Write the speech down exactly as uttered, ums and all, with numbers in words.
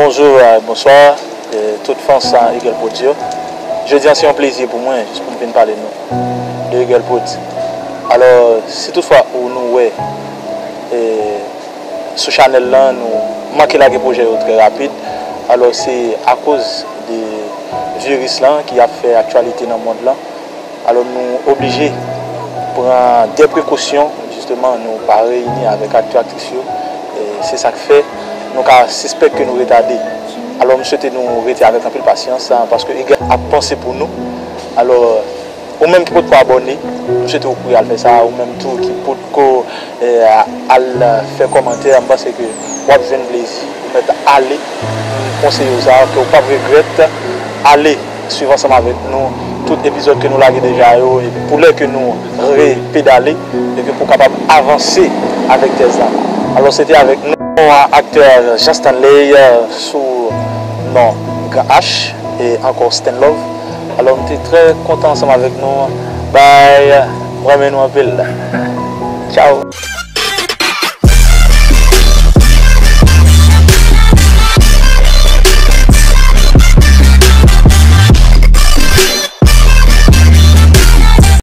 Bonjou, euh, bonswa, euh, tout fans a Eagle Prod yo. Jodi a se yon plezi pou mwen jis pou m vin pale nou de Eagle Prod. Alò, si toutfwa ou nou wè, euh, sou chanèl lan, nou manke lage pwojè yo trè rapid. Alò, se akoz de viris lan ki ap fè aktyalite nan mond lan. Alò, nou oblije pran de prekosyon, jisteman, nou pa reyini avèk aktè, aktris yo. E se sa k fè nou ka sispèk ke nou retade. Alò, m swete nou rete avèk anpil pasyans, paske Eagle ap panse pou nou. Alò, ou menm ki potko abòne, m swete ou kouri al fè sa. Ou menm tou ki potko, eh, al fè kòmantè, m panse ke w ap jwenn plezi. Ou mèt ale, m konseye w sa, ke w p ap regrèt. Ale swiv ansanm avèk nou tout epizòd ke nou lage deja yo, e pou lè ke nou repedale, e ke pou kapab avanse avèk tèz la. Alò, se te avèk nou aktè Jean Stanley, euh, sou non Gran H, e ankò Stanlove. Alò, m te trè kontan ansanm avèk nou. Bay, m renmen nou anpil. Tchao.